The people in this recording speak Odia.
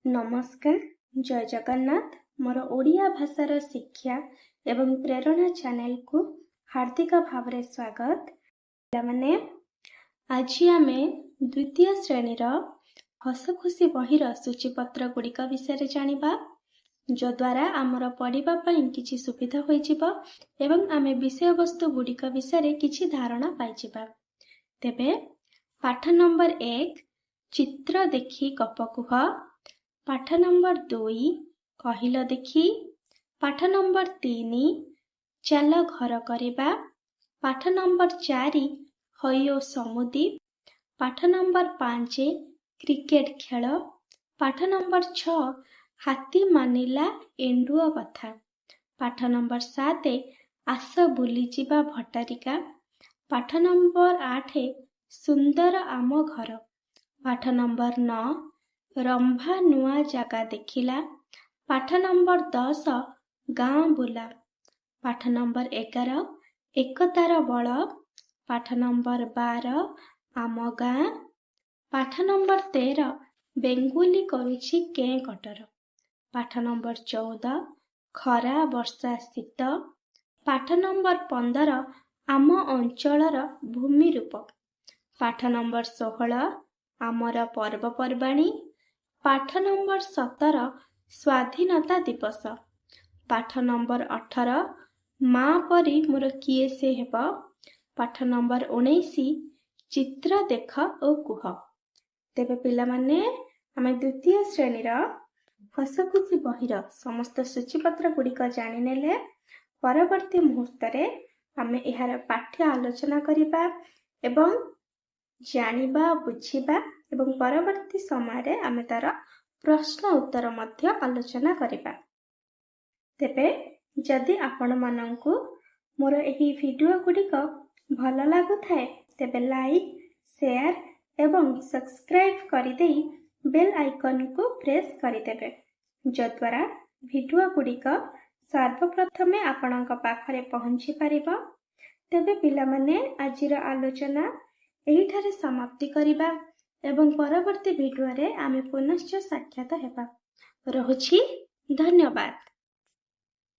ନମସ୍କାର, ଜୟ ଜଗନ୍ନାଥ। ମୋର ଓଡ଼ିଆ ଭାଷାର ଶିକ୍ଷା ଏବଂ ପ୍ରେରଣା ଚ୍ୟାନେଲକୁ ହାର୍ଦ୍ଦିକ ଭାବରେ ସ୍ୱାଗତ। ପିଲାମାନେ, ଆଜି ଆମେ ଦ୍ୱିତୀୟ ଶ୍ରେଣୀର ହସଖୁସି ବହିର ସୂଚୀପତ୍ର ଗୁଡ଼ିକ ବିଷୟରେ ଜାଣିବା, ଯଦ୍ୱାରା ଆମର ପଢ଼ିବା ପାଇଁ କିଛି ସୁବିଧା ହୋଇଯିବ ଏବଂ ଆମେ ବିଷୟବସ୍ତୁ ଗୁଡ଼ିକ ବିଷୟରେ କିଛି ଧାରଣା ପାଇଯିବା। ତେବେ ପାଠ ନମ୍ବର 1, ଚିତ୍ର ଦେଖି ଗପ କୁହ। ପାଠ ନମ୍ବର 2, କହିଲ ଦେଖି। ପାଠ ନମ୍ବର 3, ଚାଲ ଘର କରିବା। ପାଠ ନମ୍ବର 4, ହଇଓ ସମୁଦି। ପାଠ ନମ୍ବର 5, କ୍ରିକେଟ ଖେଳ। ପାଠ ନମ୍ବର 6, ହାତୀ ମାନିଲା ଏଣ୍ଡୁଅ କଥା। ପାଠ ନମ୍ବର 7, ଆସ ବୁଲିଯିବା ଭଟ୍ଟାରିକା। ପାଠ ନମ୍ବର 8, ସୁନ୍ଦର ଆମ ଘର। ପାଠ ନମ୍ବର 9, ରମ୍ଭା ନୂଆ ଜାଗା ଦେଖିଲା। ପାଠ ନମ୍ବର 10, ଗାଁ ବୁଲା। ପାଠ ନମ୍ବର 11, ଏକତାର ବଳ। ପାଠ ନମ୍ବର 12, ଆମ ଗାଁ। ପାଠ ନମ୍ବର 13, ବେଙ୍ଗୁଲି କରୁଛି କେଁ କଟର। ପାଠ ନମ୍ବର 14, ଖରା, ବର୍ଷା, ଶୀତ। ପାଠ ନମ୍ବର 15, ଆମ ଅଞ୍ଚଳର ଭୂମି ରୂପ। ପାଠ ନମ୍ବର 16, ଆମର ପର୍ବପର୍ବାଣୀ। ପାଠ ନମ୍ବର 17, ସ୍ୱାଧୀନତା ଦିବସ। ପାଠ ନମ୍ବର 18, ମା ପରି ମୋର କିଏ ସେ ହେବ। ପାଠ ନମ୍ବର 19, ଚିତ୍ର ଦେଖ ଓ କୁହ। ତେବେ ପିଲାମାନେ, ଆମେ ଦ୍ୱିତୀୟ ଶ୍ରେଣୀର ହସଖୁସି ବହିର ସମସ୍ତ ସୂଚୀପତ୍ର ଗୁଡ଼ିକ ଜାଣିନେଲେ। ପରବର୍ତ୍ତୀ ମୁହୂର୍ତ୍ତରେ ଆମେ ଏହାର ପାଠ୍ୟ ଆଲୋଚନା କରିବା ଏବଂ ଜାଣିବା, ବୁଝିବା ଏବଂ ପରବର୍ତ୍ତୀ ସମୟରେ ଆମେ ତାର ପ୍ରଶ୍ନ ଉତ୍ତର ମଧ୍ୟ ଆଲୋଚନା କରିବା। ତେବେ ଯଦି ଆପଣମାନଙ୍କୁ ମୋର ଏହି ଭିଡ଼ିଓ ଗୁଡ଼ିକ ଭଲ ଲାଗୁଥାଏ, ତେବେ ଲାଇକ୍, ସେୟାର ଏବଂ ସବସ୍କ୍ରାଇବ୍ କରିଦେଇ ବେଲ୍ ଆଇକନ୍କୁ ପ୍ରେସ୍ କରିଦେବେ, ଯଦ୍ୱାରା ଭିଡ଼ିଓ ଗୁଡ଼ିକ ସର୍ବପ୍ରଥମେ ଆପଣଙ୍କ ପାଖରେ ପହଞ୍ଚି ପାରିବ। ତେବେ ପିଲାମାନେ, ଆଜିର ଆଲୋଚନା ଏହିଠାରେ ସମାପ୍ତି କରିବା ଏବଂ ପରବର୍ତ୍ତୀ ଭିଡ଼ିଓରେ ଆମେ ପୁନଶ୍ଚ ସାକ୍ଷାତ ହେବା। ରହୁଛି, ଧନ୍ୟବାଦ।